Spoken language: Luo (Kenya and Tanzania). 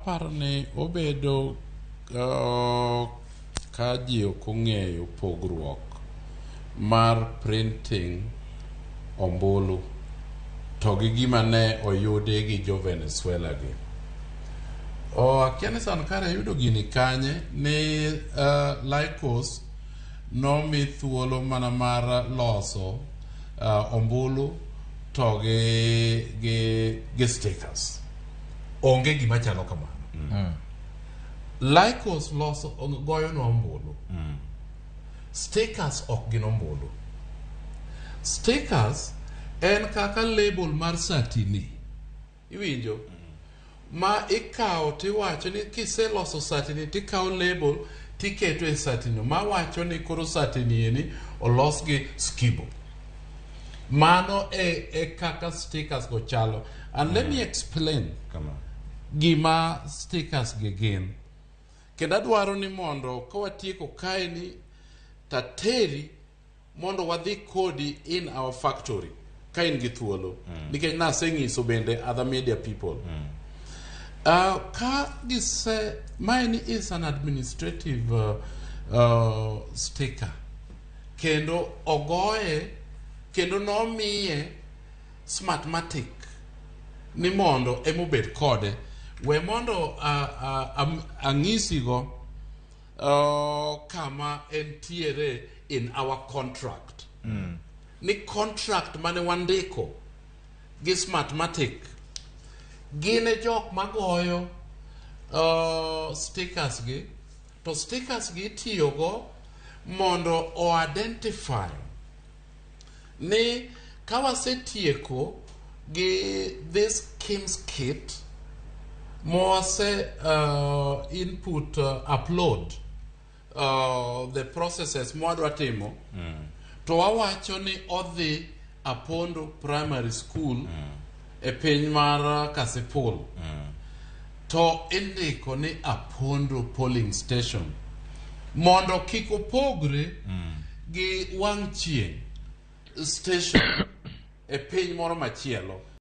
Aparo ni obedo ka ji ok ong'eyo pogruok mar printing ombulu to gi gima ne oyudi gi jo Venezuela gi. O akia ni Sankara yudo gini kanye ni Lycos nomi thuolo mana mar loso ombulu to gi stickers. Onge gima chalo kamano. Lycos loso goyonwa ombulu. Stickers ok gin ombulu. Stickers en kaka label mar satini. Iwinjo? Ma ikawo tiwacho ni kiseloso satini tikawo label tiketo e satino ma wacho ni koro satini eni olos gi skibo. Mano e kaka stickers go chalo. And let me explain Kama. gima stickers gi gin. Kendo adwaro ni mondo ka watieko kaeni tateri mondo wadhi kodi in our factory ka in gi thuolo nikech naseng'iso bende other media people ka gise maeni is an administrative sticker kendo ogoye kendo nomiye Smartmatic ni mondo emobed kode we mondo ang'isigo kama entiere in our contract ni contract mane wandiko gi Smartmatic gin e jok magoyo stickers gi to stickers gi itiyogo mondo o identify ni ka wasetieko gi this KIMS kit mowase input upload the processes mwadwa timo to wawacho ni odhi Apondo Primary School e piny mar Kasipul to indiko ni Apondo polling station mondo kik opogre gi wang' chieng' station e piny moro machielo.